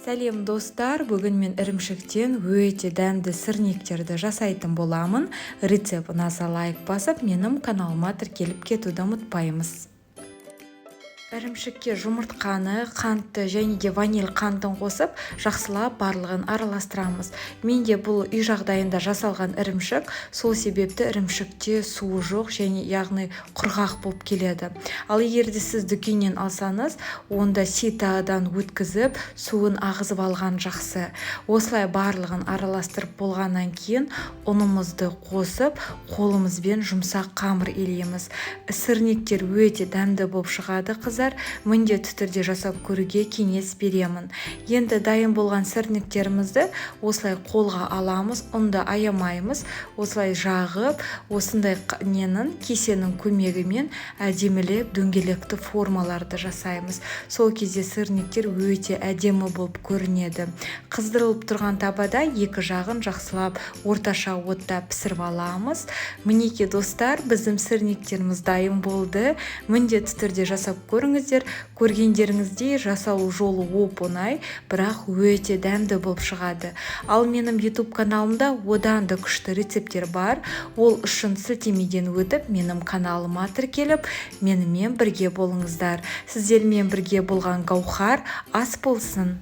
Сәлем, достар! Бүгін мен ірімшіктен өте дәмді сырниктерді жасайтын боламын. Рецепт ұнаса, лайк басып, менің каналыма тіркеліп кетуді ұмытпаймыз. Ірімшікке жұмыртқаны, қантты және де ваниль қантын қосып, жақсылап барлығын араластырамыз. Менде бұл үй жағдайында жасалған ірімшік, сол себепті ірімшікте суы жоқ және, яғни, құрғақ болып келеді. Ал егер де сіз дүкеннен алсаңыз, онда ситодан өткізіп, суын ағызып алған жақсы. Осылай барлығын араластырып болғаннан кейін ұнымызды қосып, қолымызбен жұмсақ қамыр илейміз. Сырниктер өте дәмді болып шығады, қыздар, міндетті түрде жасап көруге кеңес беремін. Енді дайын болған сырниктерімізді осылай қолға аламыз, ұнды аямаймыз, осылай жағып, осындай ненің, кесенің көмегімен әдемілеп дөңгелекті формаларды жасаймыз. Сол кезде сырниктер өте әдемі болып көрінеді. Қыздырылып тұрған табада екі жағын жақсылап орташа отта пісіріп аламыз. Мінекей, достар, біздің сырниктеріміз дайын болды. Міндетті түрде жасап көріңіздер. Көргендеріңіздей, жасалу жолы оп оңай, бірақ өте дәмді болып шығады. Ал менің YouTube каналымда одан да күшті рецепттер бар. Ол үшін сілтемеден өтіп, менің каналыма тіркеліп, менімен бірге болыңыздар. Сіздермен бірге болған Гаухар. Ас болсын!